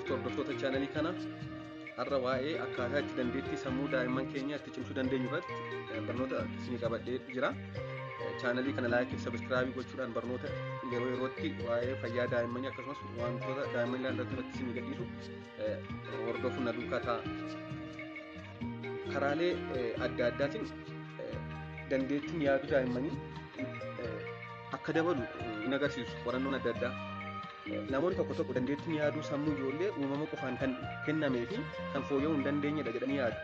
Jirtu hordoftoota chaanalii kanaa, har'a waa'ee akkaataa itti dandeettii sammuu daa'imman keenya itti cimsuu dandeenyu irratti barnoota isinii qabadhee jira. Chaanalii kana laayikii fi sabiskiraabii gochuudhaan barnoota yeroo yerootti waa'ee fayyaa daa'immanii akkasumas wantoota daa'imman ilaallan irratti isinii gadhiisu hordofuun na duukaa ta'a. Karaalee adda addaatiin dandeettiin yaaduu daa'immanii akka dabalu in agarsiisu qorannoon adda addaa. Namoonni tokko tokko dandeettiin yaaduu sammuu ijoollee uumama qofaan kan kennamee fi kan fooyya'uu hin dandeenyedha jedhanii yaadu.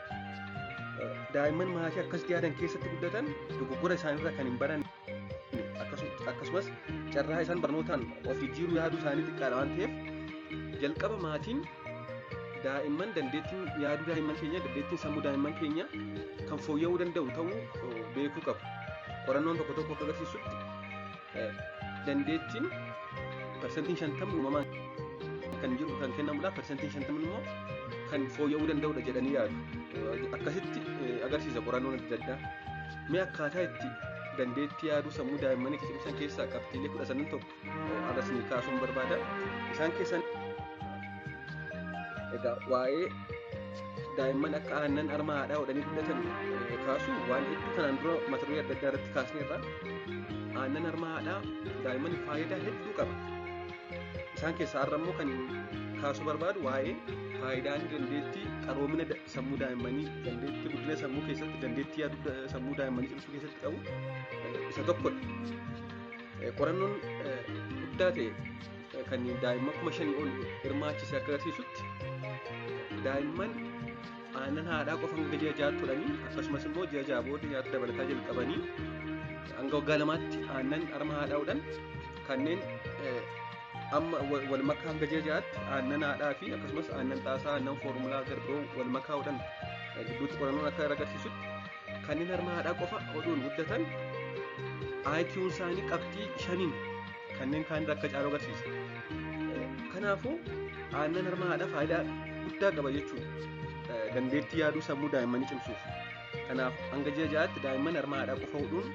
Daa'imman maatii akkasitti yaadan keessatti guddatan dogoggora isaaniirraa kan hin baranne, akkasumas carraa isaan barnootaan of jijjiiruu yaaduu isaanii xiqqaadha waan ta'eef, jalqaba maatiin daa'imman dandeettiin yaaduu daa'imman keenya, dandeettiin sammuu daa'imman keenya kan fooyya'uu danda'u ta'uu beekuu qabu. Qorannoon tokko tokko akka agarsiisutti, dandeettiin 50% uumamaan kan jiru kan kennamudha, 50% immoo kan fooyya'uu danda'udha jedhanii yaadu. Akkasitti agarsiisa qorannoon adda addaa. Mee akkaataa itti dandeettii yaaduu sammuu daa'immanii itti cimsan keessaa qabxiilee 19 tokko har'a isinii kaasuun barbaada. Isaan keessan egaa waa'ee daa'imman akka aannan harma haadhaa hodhanii guddatan kaasu waan hedduu kanaan dura mata duree adda addaa irratti kaasneerra. Aannan harma haadhaa daa'imman faayidaa hedduu qaba. Isaan keessaa har'a immoo kan kaasuu barbaadu waa'ee faayidaan dandeettii qaroomina sammuu daa'immanii, dandeettii guddina sammuu keessatti, dandeettii yaaduu sammuu daa'immanii cimsuu keessatti qabu isa tokkodha. Qorannoon guddaa ta'e kan daa'imman 5,000 ol hirmaachise akka agarsiisutti, daa'imman aannan haadhaa qofa hanga ji'a 6tti hodhanii, akkasumas immoo ji'a 6 booda nyaata dabalataa jalqabanii hanga waggaa 2tti aannan harma haadhaa hodhan, kanneen amma wal makaa hanga ji'a 6tti aannan haadhaa fi akkasumas aannan xaasaa, aannan foormulaa garbiroo wal makaa hodhan gidduutti qorannoon akka agarsiisutti, kanneen harma haadhaa qofa hodhuun guddatan IQ'n isaanii qabxii 5n kanneen kaan irra akka caalu agarsiisa. Kanaafuu aannan harma haadhaa faayidaa guddaa qaba jechuudha. Dandeettii yaaduu sammuu daa'immanii cimsuuf. Kanaaf hanga ji'a 6tti daa'imman harma haadhaa qofa hodhuun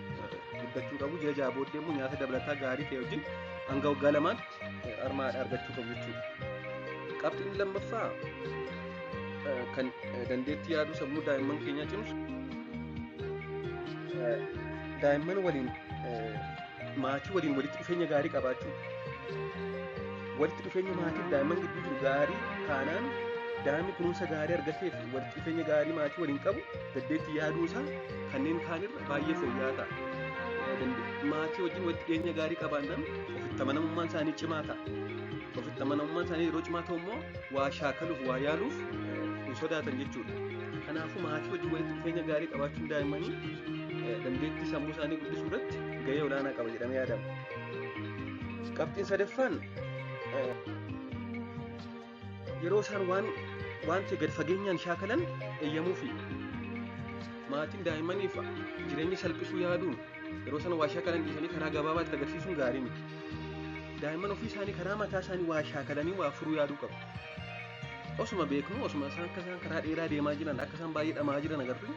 guddachuu qabu. Ji'a 6 booddee immoo nyaata dabalataa gaarii ta'e wajjin hanga waggaa 2tti harma haadhaa argachuu qabu jechuudha. Qabxiin lammaffaa kan dandeettii yaaduu sammuu daa'imman keenyaa cimsu, daa'imman waliin, maatii waliin walitti dhufeenya gaarii qabaachuu. Walitti dhufeenya maatii fi daa'imman gidduu jiru gaarii taanaan, daa'imni kunuunsa gaarii argatee fi walitti dhufeenya gaarii maatii waliin qabu dandeettii yaaduu isaa kanneen kaanirra baay'ee fooyya'aa ta'a. Maatii wajjin walitti dhiyeenya gaarii qabaannaan ofitti amanamummaan isaanii cimaa ta'a. Ofitti amanamummaan isaanii yeroo cimaa ta'u immoo waa shaakaluuf, waa yaaluuf hin sodaatan jechuudha. Kanaafuu maatii wajjin walitti dhufeenya gaarii qabaachuun daa'immanii dandeettii sammuu isaanii guddisuu irratti gahee olaanaa qaba jedhamee yaadama. Qabxiin sadaffaan, yeroo isaan waan ta'e gad fageenyaan shaakalan eeyyamuufi. Maatiin daa'immaniif jireenya salphisuu yaaduun yeroo sana waa shaakalan dhiisanii karaa gabaabaatti agarsiisuun gaarii miti. Daa'imman ofii isaanii karaa mataa isaanii waa shaakalanii waa furuu yaaduu qabu. Osuma beeknu, osuma isaan akka isaan karaa dheeraa deemaa jiran, akka isaan baay'ee dhama'aa jiran agarru,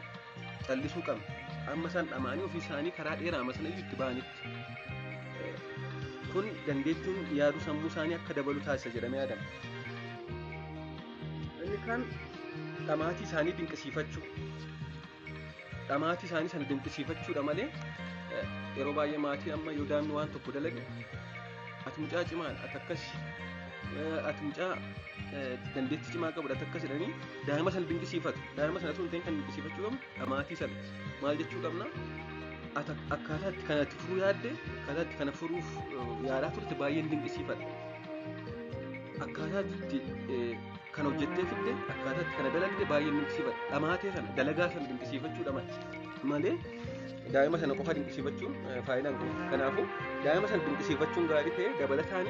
callisuu qabna. Amma isaan dhama'anii ofii isaanii karaa dheeraa amma sana iyyuu itti ba'anitti. Kun dandeettiin yaaduu sammuu isaanii akka dabalu taasisa jedhamee yaadama. Inni kaan dhamaatii isaanii dinqisiifachuu. Dhamaatii isaanii sana dinqisiifachuudha malee, yeroo baay'ee maatii amma yoo daa'imni waan tokko dalage, "Ati mucaa cimaadha, ati akkas, ati mucaa dandeettii cimaa qabudha, ati akkas" jedhanii daa'ima sana dinqisiifatu. Daa'ima sana osoo hin ta'in kan dinqisiifachuu qabnu dhamaatii sana. Maal jechuu qabna? "Ati akkaataa itti kana itti furuu yaadde, akkaataa itti kana furuuf yaalaa turte baay'een dinqisiifadha. Akkaataa itti kana hojjettee fidde, akkaataa itti kana dalagde baay'een dinqisiifadha." Dhamaatee sana, dalagaa sana dinqisiifachuudha malee daa'ima sana qofa dinqisiifachuun faayidaa hin qabu. Kanaafuu daa'ima sana dinqisiifachuun gaarii ta'e, dabalataan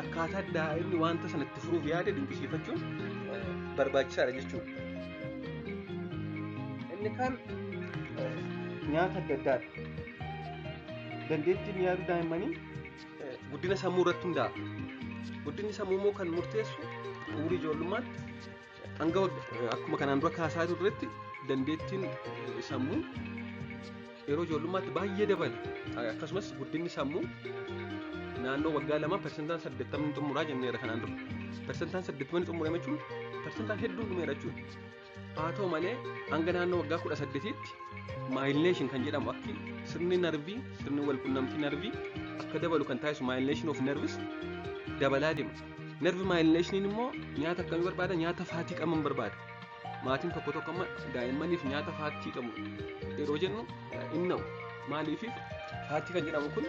akkaataa daa'imni wanta sana itti furuuf yaade dinqisiifachuun barbaachisaadha jechuudha. Inni kaan nyaata adda addaadha. Dandeettiin yaaduu daa'immanii guddina sammuu irratti hundaa'a. Guddinni sammuu immoo kan murteessu umurii ijoollummaatti hanga akkuma kanaan dura kaasaa turretti dandeettiin sammuu yeroo ijoollummaatti baay'ee dabala. Akkasumas guddinni sammuu Naannoo waggaa 2 80% xumuraa jenneera kanaan dura. 80% xumurame jechuun persentaan hedduu dhumeera jechuudha. Haa ta'u malee hanga naannoo waggaa 18tti myelination kan jedhamu, akki sirni narvii, sirni walqunnamtii narvii akka dabalu kan taasisu myelination of nerves dabalaa deema. Nerve myelinationiin immoo nyaata akkamii barbaada? Nyaata fatty qaban barbaada. Maatiin tokko tokko amma daa'immaniif nyaata fatty qabu yeroo jennu inni maaliif fatty kan jedhamu kun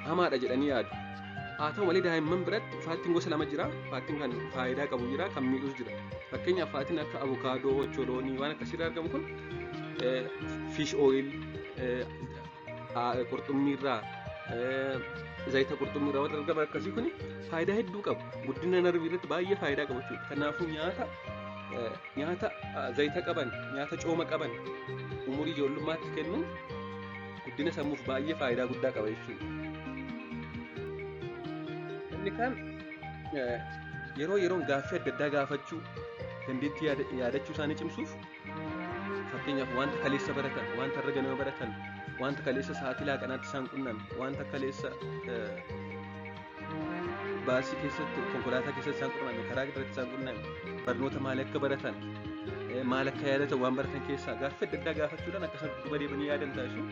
hamaadha jedhanii yaadu. Haa ta'u malee daa'imman biratti fattyn gosa lama jira. Fattyn kan faayidaa qabu jira, kan miidhus jira. Fakkeenyaaf fattyn akka avukaadoo, ocholoonii waan akkasiirraa argamu kun, fish oil, qurxummiirraa, zayita qurxummiirraa warra argaman akkasii kun faayidaa hedduu qabu. Guddina narvii irratti baay'ee faayidaa qabu jechuudha. Kanaafuu nyaata zayita qaban, nyaata cooma qaban umurii ijoollummaatti kennuun guddina sammuuf baay'ee faayidaa guddaa qaba jechuudha. Inni kaan yeroo yeroon gaaffii adda addaa gaafachuu, dandeettii yaadachuu isaanii cimsuuf, fakkeenyaaf wanta kaleessa baratan, wanta irra ganama baratan, wanta kaleessa sa'aatii laaqanaatti isaan qunname, wanta kaleessa baasii keessatti, konkolaataa keessatti isaan qunname, karaa irratti isaan qunname, barnoota maal akka baratan, maal akka yaadatan, waan baratan keessaa gaaffii adda addaa gaafachuudhaan akkasumas dudduuba deebanii yaadan taasisu,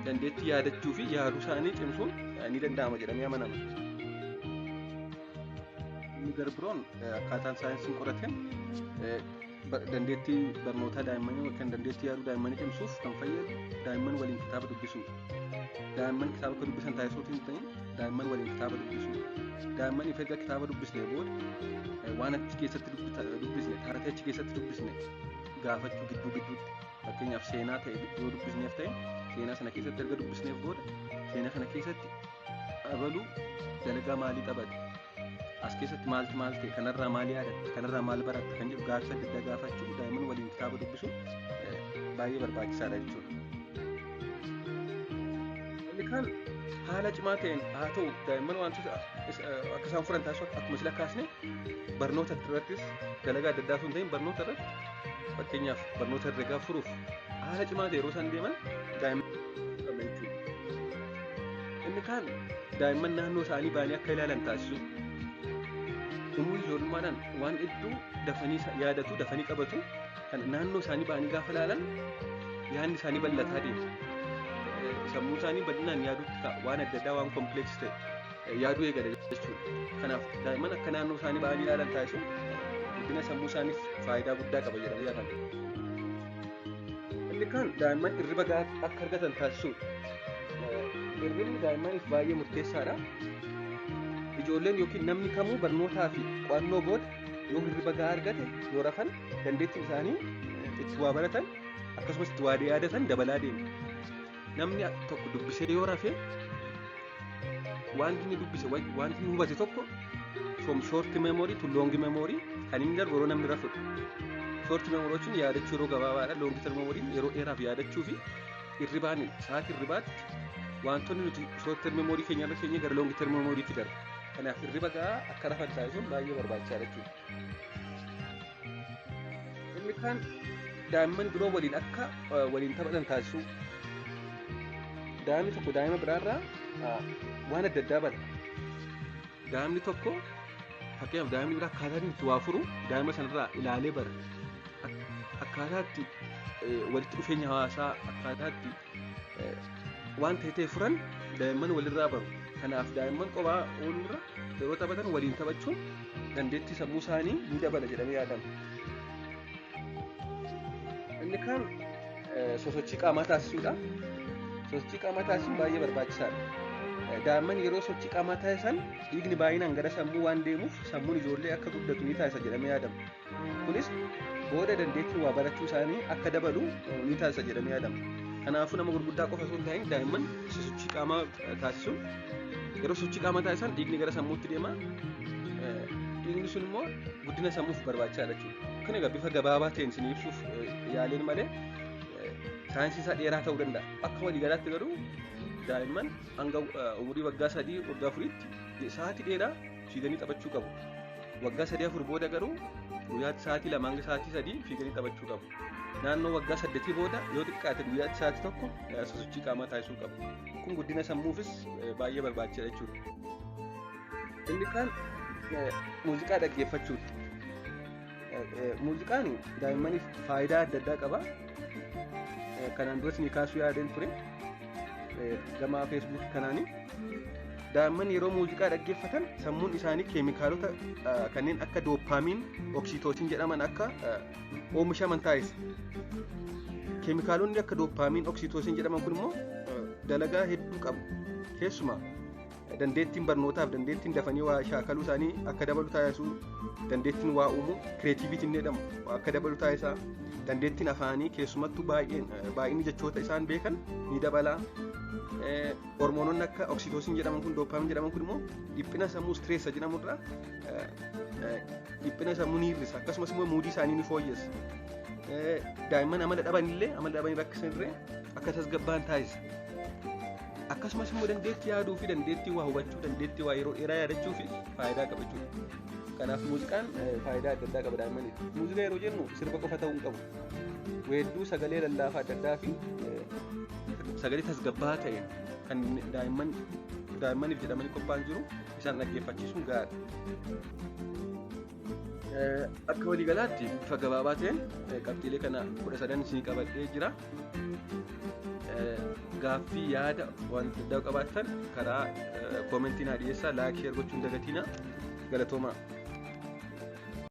dandeettii yaadachuu fi yaaduu isaanii cimsuun ni danda'ama jedhamee amanama. Inni gara biroon akkaataan saayinsiin qorateen dandeettii barnootaa daa'immanii yookaan dandeettii yaaduu daa'immanii cimsuuf kan fayyadu daa'imman waliin kitaaba dubbisuudha. Daa'imman kitaaba akka dubbisan taasisuutiin hin ta'in, daa'imman waliin kitaaba dubbisuudha. Daa'immaniif erga kitaaba dubbisnee booda waan achi keessatti dubbisne, taatee achi keessatti dubbisne gaafachuu gidduu gidduutti. Fakkeenyaaf seenaa ta'e yoo dubbisneef ta'e, seenaa sana keessatti erga dubbisneef booda seenaa kana keessatti abaluu dalagaa maalii taphate, as keessatti maaltu maal ta'e, kanarraa maal yaadatta, kanarraa maal baratta kan jedhu gaaffii adda addaa gaafachuu, daa'imman waliin kitaaba dubbisuun baay'ee barbaachisaadha jechuudha. Inni kaan haala cimaa ta'een haa ta'u daa'imman wantoota akka isaan furan taasisu, akkuma sila kaasne barnoota irrattis, dalagaa adda addaa osoo hin ta'in barnoota irratti, fakkeenyaaf barnoota herregaa furuuf haala cimaa ta'e yeroo isaan deeman daa'imman qabna jechuudha. Inni kaan daa'imman naannoo isaanii ba'anii akka ilaalan taasisu. Umurii ijoollummaadhaan waan hedduu dafanii yaadatu, dafanii qabatu. Kan naannoo isaanii ba'anii gaafa ilaalan yaadni isaanii bal'ataa deema. Sammuu isaanii bal'inaan yaadutti ka'a. Waan adda addaa, waan complex ta'e yaaduu eegala jechuudha. Kanaaf daa'imman akka naannoo isaanii ba'anii ilaalan taasisuun guddina sammuu isaaniif faayidaa guddaa qaba jedhamee yaadama. Inni kaan daa'imman hirriba gahaa akka argatan taasisuudha. Hirribni daa'immaniif baay'ee murteessaadha. Ijoolleen yookiin namni kamuu barnootaa fi qo'annoo booda yoo hirriba gahaa argate, yoo rafan, dandeettiin isaanii itti waa baratan akkasumas itti waa yaadatan dabalaa deema. Namni tokko dubbisee yoo rafe, wanti inni dubbise, wanti inni hubate tokko from short memory to long memory kan inni darbu yeroo namni rafudha. Short memory jechuun yaadachuu yeroo gabaabaadha. Long term memory yeroo dheeraaf yaadachuu fi hirribaan, sa'aatii hirribaatti wantoonni nuti short term memory keenya irra keenya gara long term memorytti darba. Kanaaf hirriba gahaa akka rafan taasisuun baay'ee barbaachisaadha jechuudha. Inni kaan daa'imman biroo waliin akka waliin taphatan taasisuu. Daa'imni tokko daa'ima biraarraa waan adda addaa bara. Daa'imni tokko, fakkeenyaaf daa'imni biraa akkaataa inni itti waa furu daa'ima sanarraa ilaalee bara. Akkaataa itti walitti dhufeenya hawaasaa, akkaataa itti waan ta'e ta'e furan daa'imman walirraa baru. Kanaaf daa'imman kophaa ooluurra yeroo taphatan waliin taphachuun dandeettii sammuu isaanii ni dabala jedhamee yaadama. Inni kaan sosochii qaamaa taasisuudha. Sosochii qaamaa taasisuun baay'ee barbaachisaadha. Daa'imman yeroo sochii qaamaa taasisan dhiigni baay'inaan gara sammuu waan deemuuf sammuun ijoollee akka guddatu ni taasisa jedhamee yaadama. Kunis booda dandeettii waa barachuu isaanii akka dabalu ni taasisa jedhamee yaadama. Kanaafuu nama gurguddaa qofa osoo hin ta'in daa'imman sosochii qaamaa taasisuun, yeroo sochii qaamaa taasisan dhiigni gara sammuutti deema. Dhiigni sun immoo guddina sammuuf barbaachisaadha jechuudha. Kun egaa bifa gabaabaa ta'een isin ibsuuf yaaleen malee saayinsii isaa dheeraa ta'uu danda'a. Akka waliigalaatti garuu daa'imman hanga umurii waggaa 3, waggaa 4tti sa'aatii dheeraa fiiganii taphachuu qabu. Waggaa 3, 4 booda garuu guyyaatti sa'aatii 2 hanga sa'aatii 3 fiiganii taphachuu qabu. Naannoo waggaa 8 booda yoo xiqqaate guyyaatti sa'aatii 1 sosochii qaamaa taasisuu qabu. Kun guddina sammuufis baay'ee barbaachisaadha jechuudha. Inni kaan muuziqaa dhaggeeffachuuti. Muuziqaan daa'immaniif faayidaa adda addaa qaba. Kanaan duras ni kaasuu yaadeen ture. Gama Feesbuukii kanaani. Daa'imman yeroo muuziqaa dhaggeeffatan sammuun isaanii keemikaalota kanneen akka dopamine, oxytocin jedhaman akka oomishaman taasisa. Keemikaalonni akka dopamine, oxytocin jedhaman kun immoo dalagaa hedduu qabu. Keessumaa dandeettiin barnootaaf dandeettiin dafanii waa shaakaluu isaanii akka dabalu taasisuu, dandeettiin waa uumuu, creativityn jedhamu akka dabalu taasisaa, dandeettiin afaanii keessumattuu baay'een baay'inni jechoota isaan beekan ni dabala. Hormoononni akka oxytocin jedhaman kun, dopamine jedhaman kun immoo dhiphina sammuu, stress jedhamurraa dhiphina sammuu ni hir'isa, akkasumas immoo moodii isaanii ni fooyyessa. Daa'imman amala dhabanillee, amala dhabanii rakkisanillee akka tasgabba'an taasisa. Akkasumas immoo dandeettii yaaduu fi dandeettii waa hubachuu, dandeettii waa yeroo dheeraa yaadachuu fi faayidaa qaba jechuudha. Kanaaf muuziqaan faayidaa adda addaa qaba daa'immaniif. Muuziqaa yeroo jennu sirba qofa ta'uu hin qabu. Weedduu sagalee lallaafaa adda addaa fi sagalee tasgabbaa'aa ta'een kan daa'immaniif jedhamanii qophaa'an jiru, isaan dhaggeeffachiisuun gahaadha. Akka waliigalaatti bifa gabaabaa ta'een qabxiilee kana 13 isinii qabadhee jira. Gaaffii, yaada waan adda addaa qabaattan karaa commentii naa dhiyeessaa, like, share gochuun dagatiina. Galatoomaa.